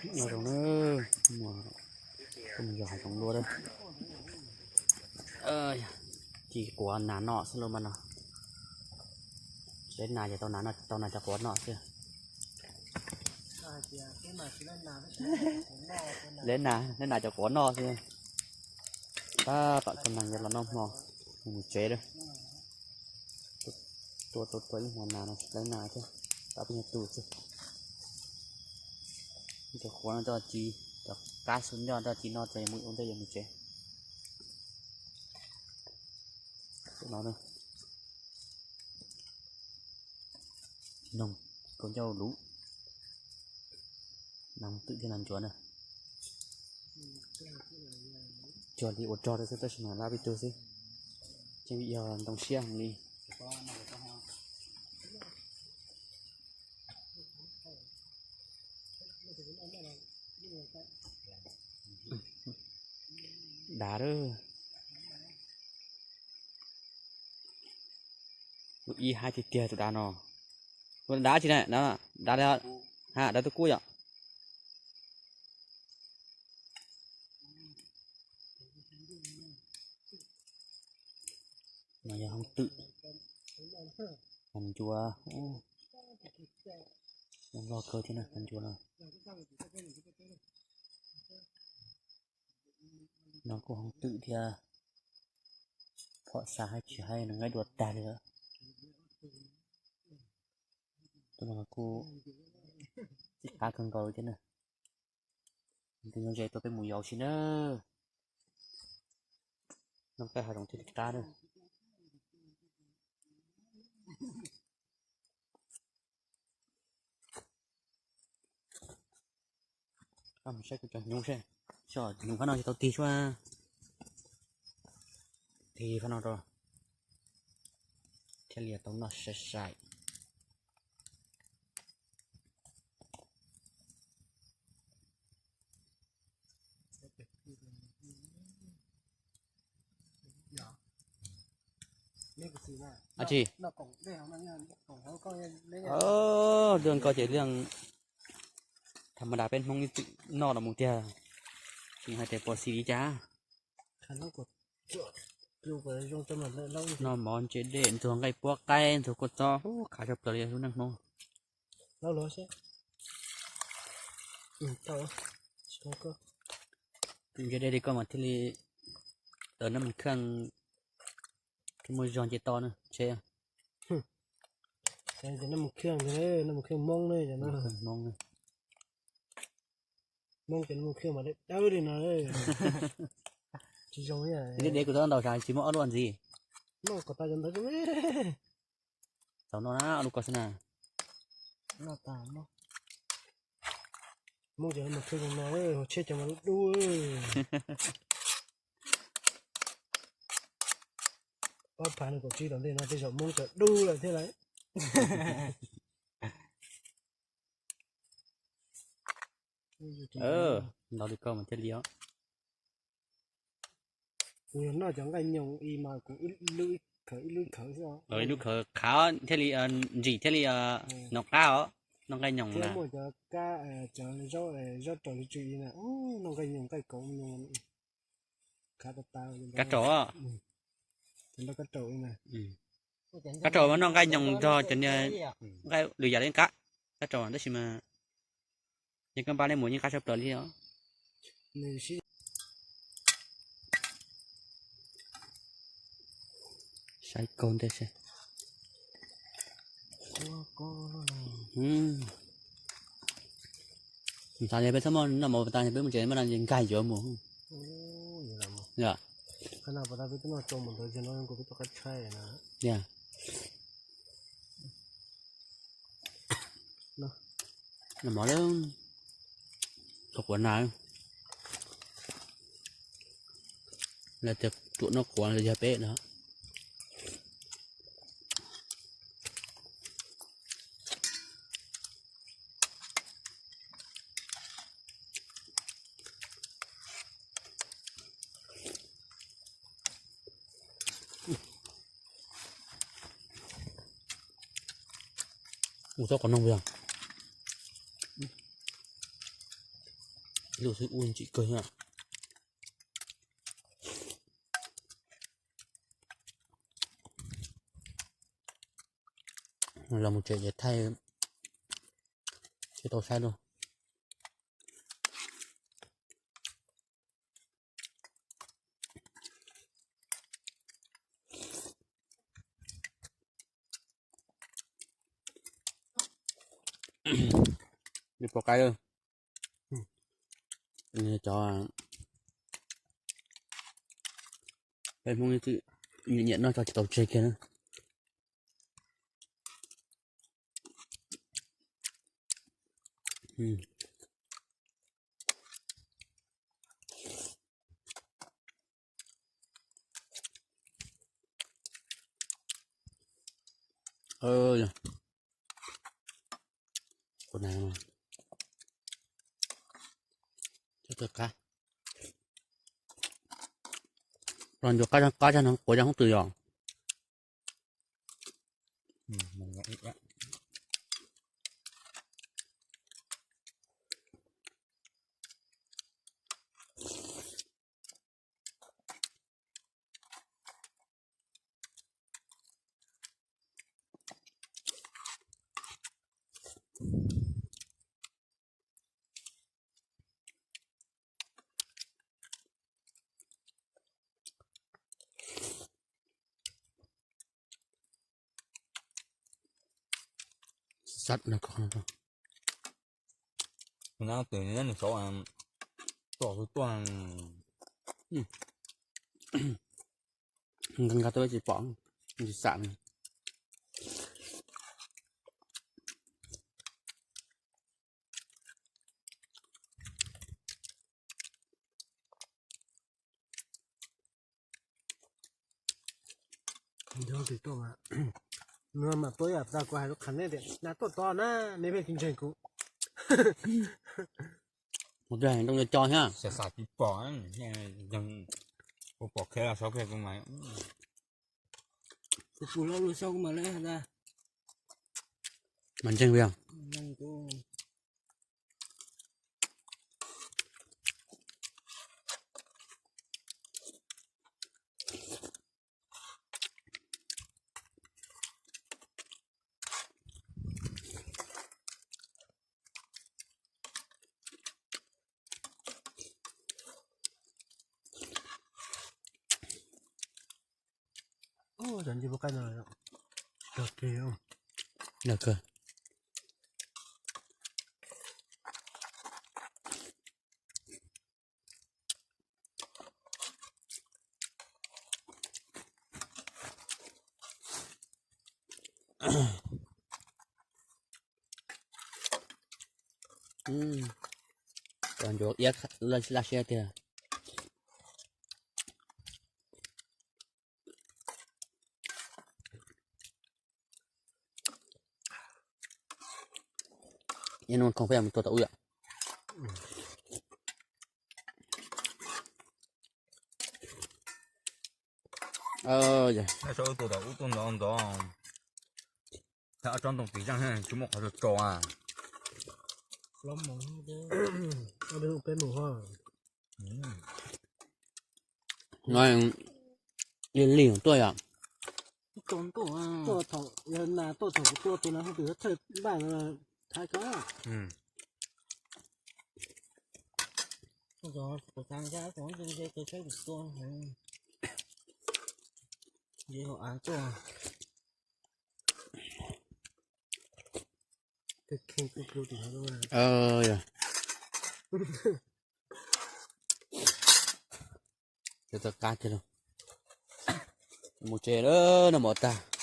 Nyob zoo na, kuv mus yos hav zoov dua na. Ci quav nas noj xwb lauj mas no. Leb nas ces tau nas, tau nas cov quav noj xwb. Leb nas, leb nas cov quav noj xwb. Tab tom tau nas ces los noj hmo, mus tsev lawm. Tua tua tua ib hmo nas no lawv nas thiab, tab peb nyuag tus xwb. Cov quav no coj ci, cov qab xub ncoj coj ci noj ces mus ua ntej yuav mus tsev. Tus no na, noog, kua ncauj luv, nas twm thiab nas ntsuav na. Cuag li ua rog rau xwb tab sis mas lab peb tug xwb, ces vim yog ntoo siab heev li. Dav lawm. Tus ib haib tiag tiag tus dav no. Tus dav tsis na, dav li, ha, dav tus kub yom. No yog hoob twm, nas ncuav, loj kawg thiab na, nas ncuav no. No kuj hoob twm thiab, phom xav haib tsis haib no nqaij dua tag li lawm. Tus no kuj txim qab kawg nkaus li thiab na. Tus nyob ze tuaj peb mus yos si na. Noj qaij hav zoov thiaj li qab na. Koj mus saib kuv cov hnyuv seb, cov hnyuv fab no tsis tau tig suab, tig fab no rau thiaj li tau noj sai sai. Ab tsi, luag koj ces luag tham ma das peb Hmoob ib txwm noj los mus tiag, tsis hais tias puas xis li cas. Noj mov ntse dej ntxuag nqaij puab qaib ntxuag kua txob, khav tshaj plaws li lub neej Hmoob. Ntse dej li koj mas thiaj li tawm nab mus kheej, thiaj muaj zog nce toj na tsheb. Nab mus kheej, nab mus kheej Hmoob ne, Hmoob, Hmoob ces nab mus kheej mas dawb dawb li no. Tsis zoo. Dev kuv tau ntaus sav tsis muaj ob lub ntxiv. Noj kom tas cov ntawd. Tau noj na, ob lub ko xwb na. Hmoob ces nab mus kheej no, hauv tsheb cov mas dub dub. Ob phav nees nkaum tsib tom ntej no tej zaum Hmoob cov dub lawm thiab lauj. Ntaus li ko mas thiaj li os. Kuv yog noj cov nqaij nyoos i mas kuv ib lub khawv ib lub khawv xwb. Ib lub khawv qhav thiaj li ntsim thiaj li noj qab os. Noj nqaij nyoos na. Muaj cov kab, cov zaub, zaub raus li tsw i na, noj nqaij nyoos nqaij kauv nyoos. Khav tas tas. Kab raus. Kab raus mas noj nqaij nyoos nrog cov niag nqaij lwm yam li kab, kab raus tab sis mas yog koj npaj nej mus yeej qab tshaj plaws li os. Saib kaug ntej seb. Xav tias peb txhob muaj noj mov tas peb mus tsev, muaj no nkag yuav mus. Noj mov lawm, tau quav na. Lawv tias tsuam noj quav los yog peb no. Ua txob qos noog yog. Ib lub xwb ub ntsim kawg thiab. Los mus tsev ces thaij tsis tau saib dua. Li pom qaib, cov peb Hmoob nyiam noj tso tsis tau tseg kiag na. Los ncuav qab zog no quav zog hoob twg yog. Xab no ko. Nab tus neb nws saud tuaj tuaj. Nqa nqa tuaj tsis pom, tsis xam. Nws mam tuaj yam tas kuv hais lub qhov nej tias nab tuaj tod na, nej pheej tsis ntseeg kuv. Mus twg nroo co thiab. Xav xav tsis pom, kuv pom qhia los saub qhia kuv mas. Kuv pus loj lug saub kuv mam le has tas. Mas ntseeg yog. Cov ncej puab qaib no dag kawg. Cov ncuav iab laj siab tiag. Ib hnub khoom peb mus tua tau ub yom. Tua tau ub tuaj ntov ntov, thaum ob tsob ntoo pim zaj tsis muaj qhov tso tso. No li li tuaj yom. Tuaj thaum, yog nas tuaj thaum kuv tua tus nas hauj twm thawj npaj thaiv ko. Cov txoj qab kiag lauj. Mus tsev lawm, noj mov tag.